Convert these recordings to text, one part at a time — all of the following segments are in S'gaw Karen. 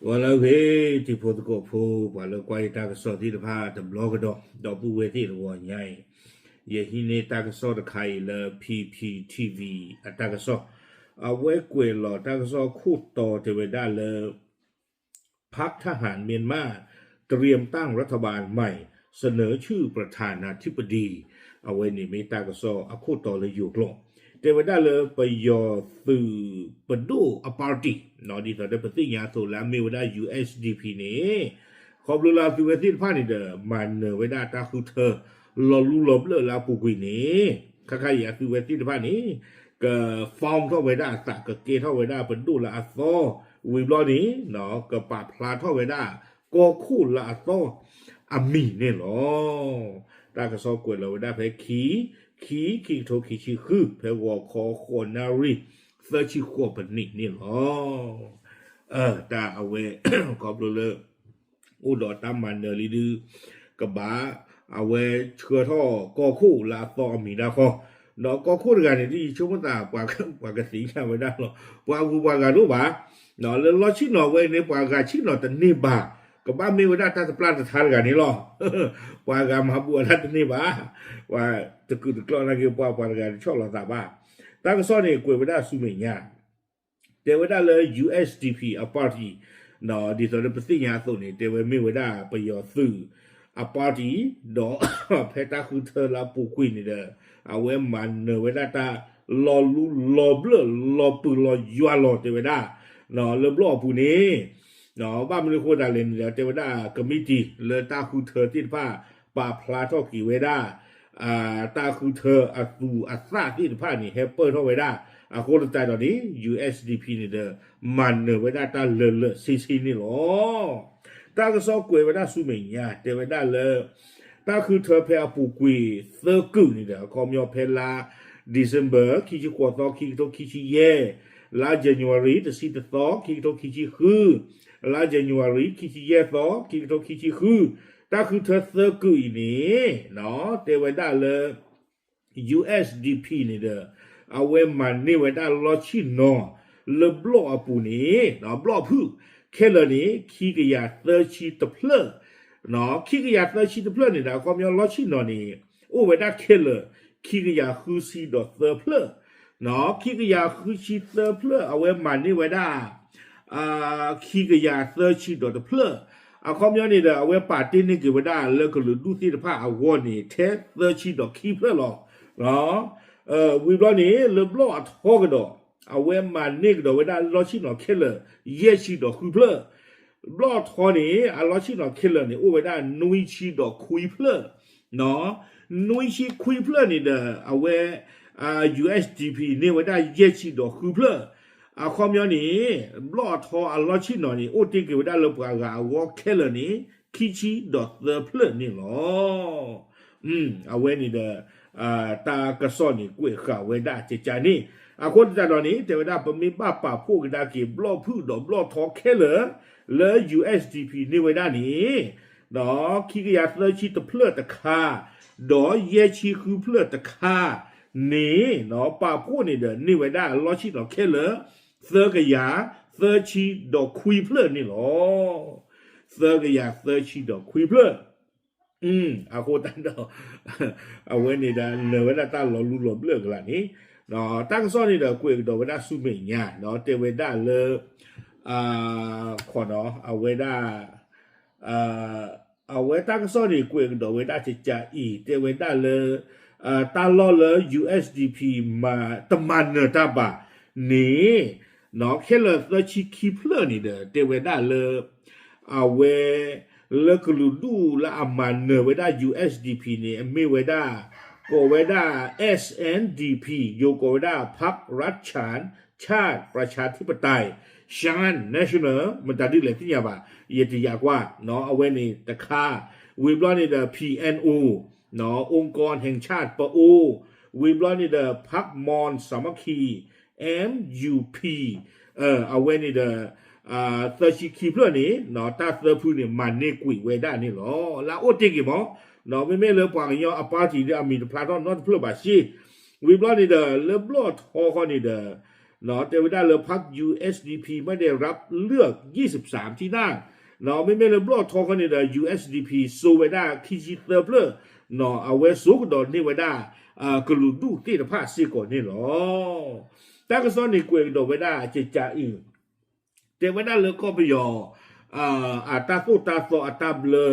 ဂီၤလၢအဂ့ၤ တံၤဖိသကိးဖိ ပှၤလၢကွၢ်ယတၢ်ကစီၣ်သ့ၣ်တဖၣ်တဘျီကဒီး ဒီပုၢ်ဝဲၢ်သ့ၣ်တဂီၤညါအံၤ, ယဟံးန့ၢ်တၢ်ကစီၣ်တခါအံၤလၢ P P T V အတၢ်ကစီၣ်, အဝဲကွဲးလီၤတၢ်ကစီၣ်ခိၣ်တီတဲဝဲဒၣ်လၢ พรรคทหารเมียนมาเตรียมตั้งรัฐบาลใหม่ เสนอชื่อประธานาธิบดี အဝဲန့ၣ်မ့ၢ်တၢ်ကစီၣ်အခိၣ်တီလၢယိၤကျိာ်, တဲဝဲဒၣ်လၢပယီၤသုးပဒိၣ်အ party ဒ်သိးဒီးပသ့ၣ်ညါအသိးလၢအမ့ၢ်ဝဲဒၣ် U S D P န့ၣ် ခီဖျိလၢအသုဝဲသ့ၣ်တဖၣ်န့ၣ်ဒီး မၤနၢၤဝဲဒၣ်တၢ်ဃုထၢ လီၤလူလီၤဘျၢၣ်လၢအပူၤကွံာ်န့ၣ် ခါခါအံၤအသုဝဲသ့ၣ်တဖၣ်န့ၣ် က form ထီၣ်ဝဲဒၣ်အသး ကကဲထီၣ်ဝဲဒၣ်ပဒိၣ်လၢအသီ, ဝံၤဘျီန့ၣ် ကပာ်ဖျါထီၣ်ဝဲဒၣ် ကီၢ်ခိၣ်လၢအသီအမံၤန့ၣ်လီၤ. တၢ်ကစီၣ်ကွဲးလီၤဝဲဒၣ်ဖဲခံ ခံ ခံကထိခံဆံဃု ဖဲဂီၤခီဃိးနၣ်ရံၣ် သၢဆံဃိးပနံးန့ၣ်လီၤ. တၢ်အဝဲ ခီဖျိလၢ အိၣ်ဒီးတၢ်မၤနၢၤလံဒုး ကဘၣ် အဝဲဆှၢထီၣ်ကီၢ်ခိၣ်လၢအသီအမံၤဒၣ်ဃီ, ဒီးကီၢ်ခိၣ်တဂၤန့ၣ် ဒ်ယဆိကမိၣ်သး ပှၤကသ့ၣ်ညါဝဲဒၣ်လီၤ. ပှၤဂုၤပှၤဂၤတအိၣ်ဘၣ်, လၢလီၢ်ဆ့ၣ်နီၤဝဲန့ၣ် ပှၤဂၤဆ့ၣ်နီၤတန့ၢ်ဘၣ်, ကဘၣ်မ့ၢ်ဝဲဒၣ်တၢ်တပျၢ်တထါတဂၤန့ၣ်လီၤ. ပှၤဂၤမၤဘူၣ်အတၢ်တန့ၢ်ဘၣ်, ပှၤတကုာ်တကျီၢ်နာ်က့ ပှၤပှၤတဂၤတဆီၣ်လီၤသးဘၣ်. တၢ်ကစီၣ်န့ၣ် ကွဲးဝဲဒၣ်ဆူမဲာ်ညါ တဲဝဲဒၣ်လၢ U S D P အ party ဒ်သိးဒီးပသ့ၣ်ညါအသိးန့ၣ် တဲဝဲမ့ၢ်ဝဲဒၣ်ပယီၤသုးအ party ဒီးဖဲတၢ်ဃုထၢလၢအပူၤကွံာ်န့ၣ်ဒီး အဝဲမၤနၢၤဝဲဒၣ်တၢ်လီၤလူလီၤဘျၢၣ်လီၤပၢၤလီၤယွၤလီၤတဲဝဲဒၣ် လၢဘျီၣ်အပူၤန့ၣ် ဘၣ်မနုၤအဃိသတးလဲၣ်န့ၣ်ဒီး တဲဝဲဒၣ် committee လၢတၢ်ဃုထၢသ့ၣ်တဖၣ် ပာ်ဖျါထီၣ်က့ၤဝဲဒၣ် တၢ်ဃုထၢအသူးအသ့ၣ်တဖၣ်န့ၣ် ဟဲပၢၢ်ထီၣ်ဝဲဒၣ် အဃိသတးဒီးန့ၣ် U S D P န့ၣ်ဒီး မၤနၢၤဝဲဒၣ်တၢ်လၢာ်လၢာ်ဆ့ဆ့န့ၣ်လီၤ. တၢ်ကစီၣ်ကွဲးဝဲဒၣ်ဆူမဲာ်ညါ တဲဝဲဒၣ်လၢ တၢ်ဃုထၢဖဲအပူၤကွံာ်သၢကုာ်န့ၣ်ဒီး အခီပညီဖဲလါ December ခံဆံဃိးသီ ခံကထိခံဆံယဲၢ်, လါ January တဆံတသီ ခံကထိခံဆံဃု, လါ January ခံဆံယဲၢ်သီ ခံကထိခံဆံဃု, တၢ်ဃုထၢသၢကုာ်အံၤန့ၣ် တဲဝဲဒၣ်လၢ U S D P န့ၣ်ဒီး အဝဲမၤန့ၢ်ဝဲဒၣ်လီၢ်ဆ့ၣ်နီၤ လၢဘျီၣ်အပူၤန့ၣ် ဘျီၣ်ဖုၣ်ခဲလၢာ်န့ၣ် ခံကယၤသၢဆံတဖျၢၣ်, ခံကယၤသၢဆံတဖျၢၣ်န့ၣ်ဒီး အခီပညီလီၢ်ဆ့ၣ်နီၤန့ၣ် အိၣ်ဝဲဒၣ်ခဲလၢာ် ခံကယၤဃုဆံဒီးသၢဖျၢၣ်, ခံကယၤဃုဆံသၢဖျၢၣ် အဝဲမၤန့ၢ်ဝဲဒၣ် ခံကယၤသၢဆံဒီးတဖျၢၣ်, အခီပညီန့ၣ်ဒီး အဝဲပာ်တ့ၢ်န့ၢ်က့ၤဝဲဒၣ်လၢကလုာ်ဒူၣ်သ့ၣ်တဖၣ်အဂီၢ်န့ၣ် ထဲသၢဆံဒီးခံဖျၢၣ်လီၤ. ဝံၤဘျီန့ၣ် လၢဘျီၣ်အထီကဒီး အဝဲမၤန့ၢ်ကဒီးဝဲဒၣ်လီၢ်ဆ့ၣ်နီၤခဲလၢာ် ယဲၢ်ဆံဒီးဃုဖျၢၣ်, ဘျီၣ်ထီန့ၣ် အလီၢ်ဆ့ၣ်နီၤခဲလၢာ်န့ၣ် အိၣ်ဝဲဒၣ်နွံဆံဒီးခွံဖျၢၣ်, နွံဆံခွံဖျၢၣ်န့ၣ်ဒီး အဝဲ U S D P န့ၢ်ဝဲဒၣ်ယဲၢ်ဆံဒီးဃုဖျၢၣ်, အခီပညီန့ၣ် ဘျီၣ်အထီအလီၢ်ဆ့ၣ်နီၤန့ၣ် အိၣ်တ့ၢ်က့ၤဝဲဒၣ်လၢပှၤဂၤအဂီၢ်ခဲလၢာ်န့ၣ် ခံဆံဒီးသၢဖျၢၣ်န့ၣ်လီၤ. အဝဲန့ၣ်ဒီး တၢ်ကစီၣ်န့ၣ် ကွဲးဃာ်ဝဲဒၣ်ကကန့ၣ်, အဃိသတးဒီးန့ၣ် တဲဝဲဒၣ် ပမ့ၢ်ဘၣ်ပာ်ဖှိၣ်ကဒါက့ၤ ဘျီၣ်ဖုၣ်ဒီးဘျီၣ်ထီခဲလၢာ် လၢ U S D P န့ၢ်ဝဲဒၣ်န့ၣ် ဒီးခံကယၤသၢဆံတဖျၢၣ်တခါ, ဒီးယဲၢ်ဆံဃုဖျၢၣ်တခါန့ၣ် ပာ်ဖှိၣ်န့ၣ်ဒီး န့ၢ်ဝဲဒၣ်လီၢ်ဆ့ၣ်နီၤခဲလၢာ် သၢကယၤသၢဆံဒီးခွံဖျၢၣ်န့ၣ်လီၤ. သၢကယၤသၢဆံဒီးခွံဖျၢၣ် အဃိသတးဒီး အဝဲန့ၣ်ဒီး နၢၤဝဲဒၣ်တၢ်လီၤလူလီၤဘျၢၣ်ကလာ်န့ၣ်, တၢ်ကစီၣ်န့ၣ်ဒီး ကွဲးကဒီးဝဲဒၣ်ဆူမဲာ်ညါ ဒီးတဲဝဲဒၣ်လၢ ခီနီၤ အဝဲဒၣ် အဝဲတၢ်ကစီၣ်န့ၣ် ကွဲးကဒီးဝဲဒၣ်ကကအံၤ တဲဝဲဒၣ်လၢ တၢ်လီၢ်လၢ U S D P တမၤနၢၤတၢ်ဘၣ်န့ၣ် ခဲလၢာ်သၢဆံခံဖျၢၣ်န့ၣ်ဒီး တဲဝဲဒၣ်လၢ အဝဲ လၢကလုာ်ဒူၣ်လၢအမၤနၢၤဝဲဒၣ် U S D P န့ၣ် အမ့ၢ်ဝဲဒၣ် ကိးဝဲဒၣ် S N D P ယိၤကိးဝဲဒၣ် พรรครัฐฉานชาติประชาธิปไตย Shan National မတၤဒ်လဲၣ်သ့ၣ်ညါဘၣ် ယတယာ်ကွၢ် အဝဲန့ၣ်တခါ ဝံၤဘျီန့ၣ်ဒီး P N O องค์กรแห่งชาติปะโอ ဝံၤဘျီန့ၣ်ဒီး พรรคมอญสามัคคี M U P အဝဲန့ၣ်ဒီး သၢဆံခံဖျၢၣ်န့ၣ် တၢ်သၢဖုန့ၣ် မၤန့ၢ်ကွံာ်ဝဲဒၣ်န့ၣ်လီၤ. လၢအအိၣ်တ့ၢ်က့ၤမး မ့မ့ၢ်လၢပှၤကညီအ party ဒီးအမံၤတဖျါထီၣ်နီတဖျၢၣ်ဘၣ်စ့ၢ်, ဝံၤဘျီန့ၣ်ဒီး လၢဘျီၣ်ထီဃီန့ၣ်ဒီး တဲဝဲဒၣ်လၢ ဖး ယူႇအၢတ်ႉသ်ဒီးဖံး ไม่ได้รับเลือก ยี่สิบสามที่นั่ง မ့မ့ၢ်လၢဘျီၣ်ထီခီန့ၣ်ဒီး ယူႇအၢတ်ၣ်သ်ဒီးဖံး စိာ်ဝဲဒၣ်ခံဆံသၢဖျၢၣ်, အဝဲစိာ်ကဒီးန့ၢ်ဝဲဒၣ် ကလုာ်ဒူၣ်သ့ၣ်တဖၣ်စ့ၢ်ကီးန့ၣ်လီၤ. တၢ်ကစီၣ်န့ၣ်ကွဲးကဒီးဝဲဒၣ်ကကးအံၤ တဲဝဲဒၣ်လၢကီၢ်ပယီၤ အတၢ်သိၣ်တၢ်သီအတၢ်ဘျၢ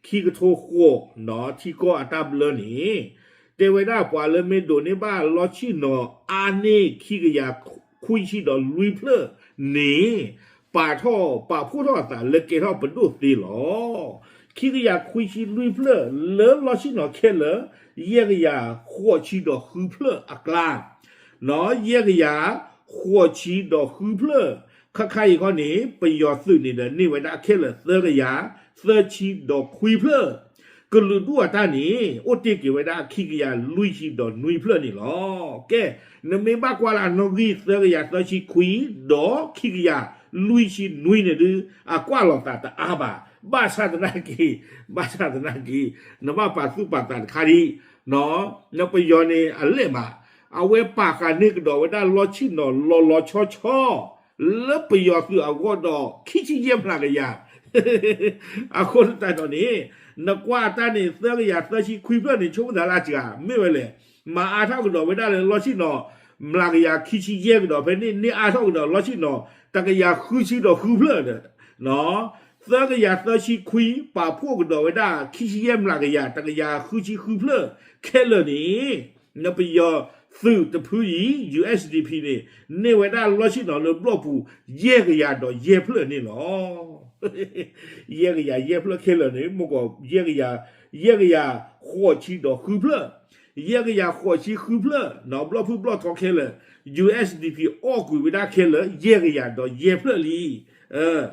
ခံကထိဃိး ထံကီၢ်အတၢ်ဘျၢန့ၣ် တဲဝဲဒၣ်ပှၤလၢမ့ၢ်ဒိးန့ၢ်ဘၣ်လီၢ်ဆ့ၣ်နီၤအါန့ၢ်ခံကယၤခွံဆံဒီးလွံၢ်ဖျၢၣ်န့ၣ် ပာ်ထီၣ်ပာ်ဖှိၣ်ထီၣ်အသးလၢကဲထီၣ်ပဒိၣ်သ့လီၤ. ခံကယၤခွံဆံလွံၢ်ဖျၢၣ်လၢလီၢ်ဆ့ၣ်နီၤခဲလၢာ် ယဲၢ်ကယၤဃိးဆံဒီးဃုဖျၢၣ်အကျါ ယဲၢ်ကယၤဃိးဆံဒီးဃုဖျၢၣ်, ခါခါအံၤခီန့ၣ် ပယီၤသုးန့ၣ်ဒီး န့ၢ်ဝဲဒၣ်ခဲလၢာ်သၢကယၤသၢဆံဒီးခွံဖျၢၣ်, ကလုာ်ဒူၣ်အတၢ်န့ၣ် အိၣ်တ့ၢ်က့ၤဝဲဒၣ်ခံကယၤလွံၢ်ဆံဒီးနွံဖျၢၣ်န့ၣ်လီၤ. ကဲ, နမ့ၢ်ဘၣ်ကွၢ်လၢအနီၣ်ဂံၢ်သၢကယၤသၢဆံခွံ ဒီးခံကယၤလွံၢ်ဆံနွံန့ၣ်ဒုး အကွၢ်လီၤသးတအါဘၣ်, ဘၣ်ဆၣ်သနာ်က့, ဘၣ်ဆၣ်သနာ်က့, နဘၣ်ပာ်သူၣ်ပာ်သးတခါဒံး နပယီၤန့ၣ်အလဲၣ်မး, အဝဲပာ်ဃာ်န့ၢ်ကဒီးဝဲဒၣ်လီၢ်ဆ့ၣ်နီၤလီၤလီၤဆီဆီ လၢပယီၤသုးအဂီၢ်ဒီးခံဆံယဲၢ်မျးကယၤ, အဃိသတးဒီးန့ၣ် နကွၢ်အတၢ်န့ၣ် သၢကယၤသၢဆံခွံဖျၢၣ်န့ၣ် ဆိကမိၣ်သးလၢအစှၤ မ့ၢ်ဝဲလဲၣ်, မၤအါထီၣ်ကဒီးဝဲဒၣ်လၢလီၢ်ဆ့ၣ်နီၤ မျးကယၤခံဆံယဲၢ်ကဒီး ဖဲန့ၣ်န့ၢ်အါထီၣ်ကဒီးလီၢ်ဆ့ၣ်နီၤ တကယၤဃုဆံဒီးဃုဖျၢၣ်ဒီး သၢကယၤသၢဆံခွံ ပာ်ဖှိၣ်ကဒီးဝဲဒၣ် ခံဆံယဲၢ်မျးကယၤ တကယၤဃုဆံဃုဖျၢၣ် ခဲလၢာ်န့ၣ် နပယီၤသုးတဖုအံၤ ယူႇအၢတ်ၣ်သ်ဒီးဖံးန့ၣ် န့ၢ်ဝဲဒၣ်လီၢ်ဆ့ၣ်နီၤလၢဘျီၣ်ပူၤ ယဲၢ်ကယၤဒီးယဲၢ်ဖျၢၣ်န့ၣ်လီၤ. ယဲၢ်ကယၤယဲၢ်ဖျၢၣ်ခဲလၢာ်န့ၣ် မ့ၢ်ကီး ယဲၢ်ကယၤဃိးဆံဒီးဃုဖျၢၣ်, ယဲၢ်ကယၤဃိးဆံဃုဖျၢၣ် ဘျီၣ်ဖုၣ်ဘျီၣ်ထီခဲလၢာ် ယူၣ်အၢတ်ၣ်သ်ဒီးဖံး အီၣ်ကွံာ်ဝဲဒၣ်ခဲလၢာ် ယဲၢ်ကယၤဒီးယဲၢ်ဖျၢၣ်လံ.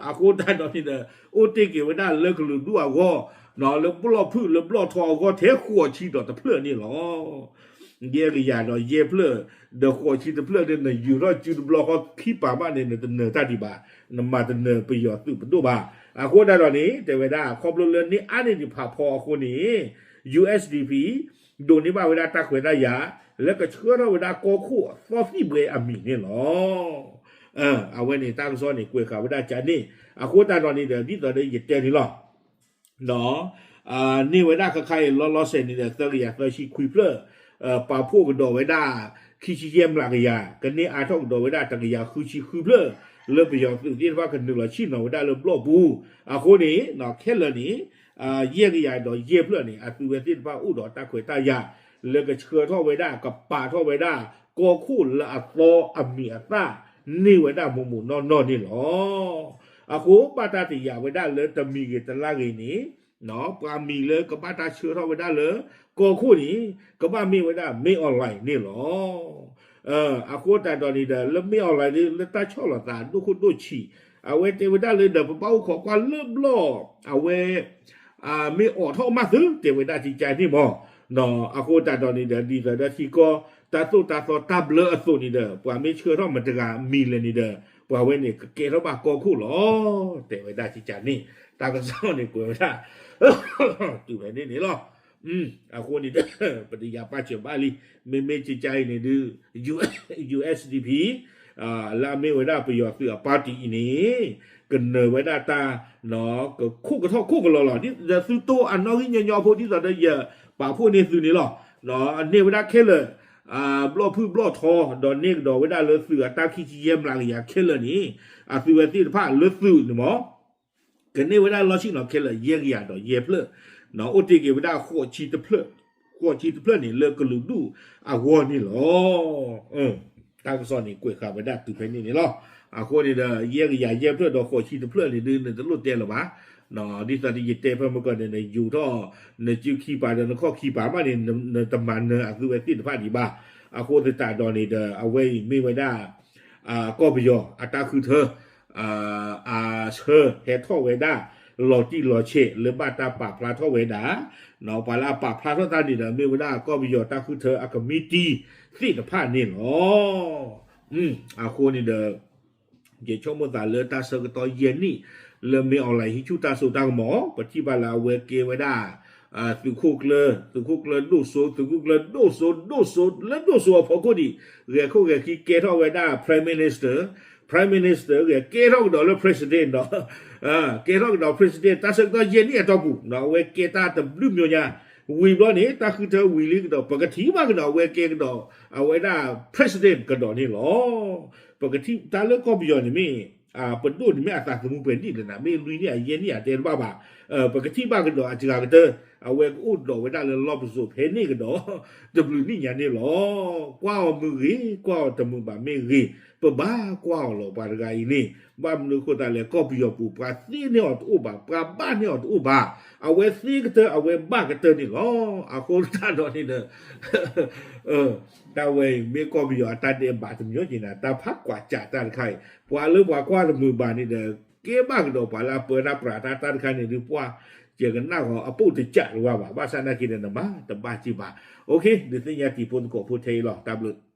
အဃိသတးဒီးန့ၣ်ဒီး အိၣ်တ့ၢ်က့ၤဝဲဒၣ်လၢကလုာ်ဒူၣ်အဂီၢ် လၢဘျီၣ်ဖုၣ်လၢဘျီၣ်ထီအဂီၢ် ထဲဃိးဆံဒီးတဖျၢၣ်န့ၣ်လီၤ. ယဲၢ်ကယၤဒီးယဲၢ်ဖျၢၣ် ဒီးဃိးဆံတဖျၢၣ်ဒီး နယူၤထီၣ်စုတဘျီဃီခံပၤမးန့ၣ် နတနၢၤတၢ်ဒံးဘၣ်, နမၤတနၢၤပယီၤသုးပဒိၣ်ဘၣ်. အဃိသတးဒီးန့ၣ် တဲဝဲဒၣ် ခီဖျိလၢန့ၢ်အါန့ၢ်ဒံးဖးဖီအဃိန့ၣ် ယူႣအၢတ်ၣ်သ်ဒီးဖံး ဒိးန့ၢ်ဘၣ်ဝဲဒၣ်တၢ်ခွဲးတၢ်ယာ် လၢကဆှၢထီၣ်ဝဲဒၣ်ကီၢ်ခိၣ်အသီသံၣ်ဘှဲအမံၤန့ၣ်လီၤ. အဝဲန့ၣ်တၢ်ကစီၣ်န့ၣ် ကွဲးဃာ်ဝဲဒၣ်ကန့ၣ် အဃိသတးဒီးန့ၣ်ဒီး ဒ်သိးဒီးယတဲန့ၣ်လီၤ. န့ၢ်ဝဲဒၣ်ခဲခါအံၤလီၤလီၤဆဲးန့ၣ်ဒီး သၢကယၤသၢဆံခွံဖျၢၣ်, ပာ်ဖှိၣ်ကဒီးဝဲဒၣ် ခံဆံယဲၢ်မျးကယၤ, ကန့ၢ်အါထီၣ်ကဒီးဝဲဒၣ် တကယၤဃုဆံဃုဖျၢၣ် လၢပယီၤသုးသ့ၣ်တဖၣ်ကနုာ်လီၤဆ့ၣ်နီၤဝဲဒၣ်လၢဘျီၣ်ပူၤ, အဃိန့ၣ် ခဲလၢာ်န့ၣ် ယဲၢ်ကယၤဒီးယဲၢ်ဖျၢၣ်န့ၣ် အသုဝဲသ့ၣ်တဖၣ်အိၣ်ဒီးတၢ်ခွဲးတၢ်ယာ် လၢကဆှၢထီၣ်ဝဲဒၣ် ကပာ်ထီၣ်ဝဲဒၣ် ကီၢ်ခိၣ်လၢအသီအမံၤအသၣ် န့ၢ်ဝဲဒၣ်မိၢ်မိၢ်နီၢ်နီၢ်န့ၣ်လီၤ. အဃိဘၣ်တၢ်တယာ်ဝဲဒၣ်လၢတမံၤဂ့ၤတလါဂ့ၤန့ၣ် ပှၤမံၤလၢကဘၣ်တၢ်ဆှၢထီၣ်ဝဲဒၣ်လၢ ကီၢ်ခိၣ်န့ၣ် ကဘၣ်မ့ၢ်ဝဲဒၣ် မင်းအောင်လှိုင် န့ၣ်လီၤ. အဃိသတးဒီးန့ၣ်ဒီး လၢ မင်းအောင်လှိုင် လၢတၢ်ဆီၣ်လီၤသးဒိၣ်ခိၣ်ဒိၣ်ဆံး, အဝဲတဲဝဲဒၣ်လၢဒီး ပဘၣ်အိၣ်ခိးကွၢ်လၢဘျီၣ် အဝဲ မ့ၢ်အိးထီၣ်မးသု တဲဝဲဒၣ်ကကန့ၣ်မး, အဃိသတးဒီးန့ၣ်ဒီး ဒ်သိးဒီးထံကီၢ် တၢ်သိၣ်တၢ်သီတၢ်ဘျၢအသိးန့ၣ်ဒီး ပှၤမ့ၢ်ဆှၢထီၣ်မတၤတဂၤမံၤလဲၣ်န့ၣ်ဒီး ပှၤဝဲန့ၣ်ကကဲထီၣ်ဘၣ်ကီၢ်ခိၣ်လီၤ. တဲဝဲဒၣ်ကကန့ၣ် တၢ်ကစီၣ်န့ၣ်ကွဲးဝဲဒၣ် တုၤဖဲန့ၣ်န့ၣ်လီၤ. အဃိန့ၣ်ဒီး ပတယၤပာ်စၢၤဘၣ်လံ, မ့မ့ၢ်ကကအံၤန့ၣ်ဒုး ယူႣအၢတ်ၣ်သ်ဒီးဖံး လၢအမ့ၢ်ဝဲဒၣ်ပယီၤသုးအပၣ်တံၣ်အံၤန့ၣ် ကနၢၤဝဲဒၣ်တၢ် ကခိၣ်ကထီၣ်ခိၣ်ကလီလီၤ. ဒ်သိးသုတိၢ်အနီၣ်ဂံၢ်ညီညီဖိ ဒ်သိးဒီးယပာ်ဖှိၣ်န့ၢ်သုန့ၣ်လီၤ. န့ၢ်ဝဲဒၣ်ခဲလၢာ် ဘျီၣ်ဖုၣ်ဘျီၣ်ထီ ဒီးန့ၢ်ကဒီးဝဲဒၣ်လၢသုးအတၢ်ခံဆံယဲၢ်မျးကယၤခဲလၢာ်န့ၣ် အသုဝဲသ့ၣ်တဖၣ်လၢသုးန့ၣ်မး ကန့ၢ်ဝဲဒၣ်လီၢ်ဆ့ၣ်နီၤခဲလၢာ်ယဲၢ်ကယၤဒီးယဲၢ်ဖျၢၣ်, အိၣ်တ့ၢ်က့ၤဝဲဒၣ်ဃိးဆံတဖျၢၣ်, ဃိးဆံတဖျၢၣ်န့ၣ်လၢကလုာ်ဒူၣ်အဂီၢ်န့ၣ်လီၤ. တၢ်ကစီၣ်န့ၣ်ကွဲးဃာ်ဝဲဒၣ်တုၤဖဲန့ၣ်န့ၣ်လီၤ. အဃိန့ၣ်ဒီး ယဲၢ်ကယၤယဲၢ်ဖျၢၣ်ဒီးဃိးဆံတဖျၢၣ်န့ၣ်ဒုး နတလိၣ်တဲလၢၤဘၣ်. ဒ်သိးဒီးယတဲဖဲမုၢ်ကီၢ်န့ၣ် နယူၤထီၣ် နစုခံပၤဒီးနခီၣ်ခံပၤမးန့ၣ် နတမၤနၢၤအသုဝဲသ့ၣ်တဖၣ်ဒံးဘၣ်. အဃိသတးဒီးန့ၣ်ဒီး အဝဲအံၤမ့ၢ်ဝဲဒၣ် ကီၢ်ပယီၤအတၢ်ဃုထၢ အဆၢဟဲထီၣ်ဝဲဒၣ် လီၤတံၢ်လီၤဆဲးလၢဘၣ်တၢ်ပာ်ဖျါထီၣ်ဝဲဒၣ်, ပှၤလၢအပာ်ဖျါထီၣ်တၢ်န့ၣ်ဒီး မ့ၢ်ဝဲဒၣ်ကီၢ်ပယီၤတၢ်ဃုထၢအကမံးတံၢ်သ့ၣ်တဖၣ်န့ၣ်လီၤ. အဃိန့ၣ်ဒီး ယဆိကမိၣ်သးလၢတၢ်ဆၢကတီၢ်ယဲၢ်နံၣ် လၢမင်းအောင်လှိုင် ဟံးဆူၣ်တၢ်စိတၢ်ကမီၤ ပထံၣ်ဘၣ်လၢအဝဲကဲဝဲဒၣ် သုးခိၣ်ကျၢၢ်, သုးခိၣ်ကျၢၢ်ဒိၣ်စိ, သုးခိၣ်ကျၢၢ်ဒိၣ်စိ, ဒိၣ်စိ, လၢဒိၣ်စိအဖီခိၣ်ဒံး, ဂဲၤခိၣ်ဂဲၤခံကဲထီၣ်ဝဲဒၣ် Prime Minister, Prime Minister ဂဲၤကဲထီၣ်ကဒီးလၢ President ဒီး ကဲထီၣ်ကဒီး President တၢ်ဆၢကတီၢ်ယဲၢ်နံၣ်အတီၢ်ပူၤ အဝဲကဲတၢ်တဘျုးမံၤညါ, ဝံၤဘျီန့ၣ် တၢ်ဃုထၢဝံၤလံကဒီး ပကထံၣ်ဘၣ်ကဒီး အဝဲကဲကဒီး အဝဲဒၣ် President ကဒီးန့ၣ်လီၤ. ပကထံၣ်တၢ်လၢကီၢ်ပယီၤန့ၣ်မ့ၢ် ပဒိၣ်န့ၣ်မ့ၢ်အသးသမူပှဲၤနံၣ်လဲၣ်နၤ, မ့ၢ်လွံၢ်နံၣ်အယဲၢ်နံၣ်အတဲတဘၣ်ဘၣ်, ပကထံၣ်ဘၣ်ကဒီးအစှၤကတၢၢ် အဝဲကအိၣ်ဒီးဝဲဒၣ်လၢလီၢ်ပစိာ်ဖဲန့ၣ်ကဒီး တဘျုးနံၣ်ညါန့ၣ်လီၤ. ကွၢ်အီၤမုာ်ဂ့ၤ, ကွၢ်အီၤတမုာ်ဘၣ်မ့ၢ်ဂ့ၤ, ပဘၣ်ကွၢ်အီၤလီၤ ပှၤတဂၤအံၤန့ၣ်, ဘၣ်မနုၤအဃိသတးလဲၣ် ကီၢ်ပယီၤပူၤ ပှၤသ့န့ၢ်အီၤတအိၣ်ဘၣ်, ပှၤဘၣ်န့ၢ်အီၤတအိၣ်ဘၣ်, အဝဲသ့ကတၢၢ် အဝဲဘၣ်ကတၢၢ်န့ၣ်လီၤ. အဃိသတးဒီးန့ၣ်ဒီး တၢ်ဝဲအံၤ မ့ၢ်ကီၢ်ပယီၤအတၢ်ဒဲးဘးတမံၤက့ၤနၤ, တၢ်ဖးကွၢ်စးတၢ်တခါအံၤ ပှၤလၢပှၤကွၢ်တမုာ်ဘၣ်န့ၣ်ဒီး ကဲဘၣ်ကဒီးပှၤလၢအပၢတၢ်ပြးတၢ်တၢ်တခါန့ၣ်ဒုး ပှၤ ယကနၣ်ဂီၤအပိၣ်တစးတဝါဘၣ်, ဘၣ်ဆၣ်နာ်က့ၤဒီးနမၤတဘၣ်က့ၤဘၣ်. ဒုးသ့ၣ်ညါတံၤဖိသကိးဖိထဲအံၤလီၤ. တၢ်ဘျုး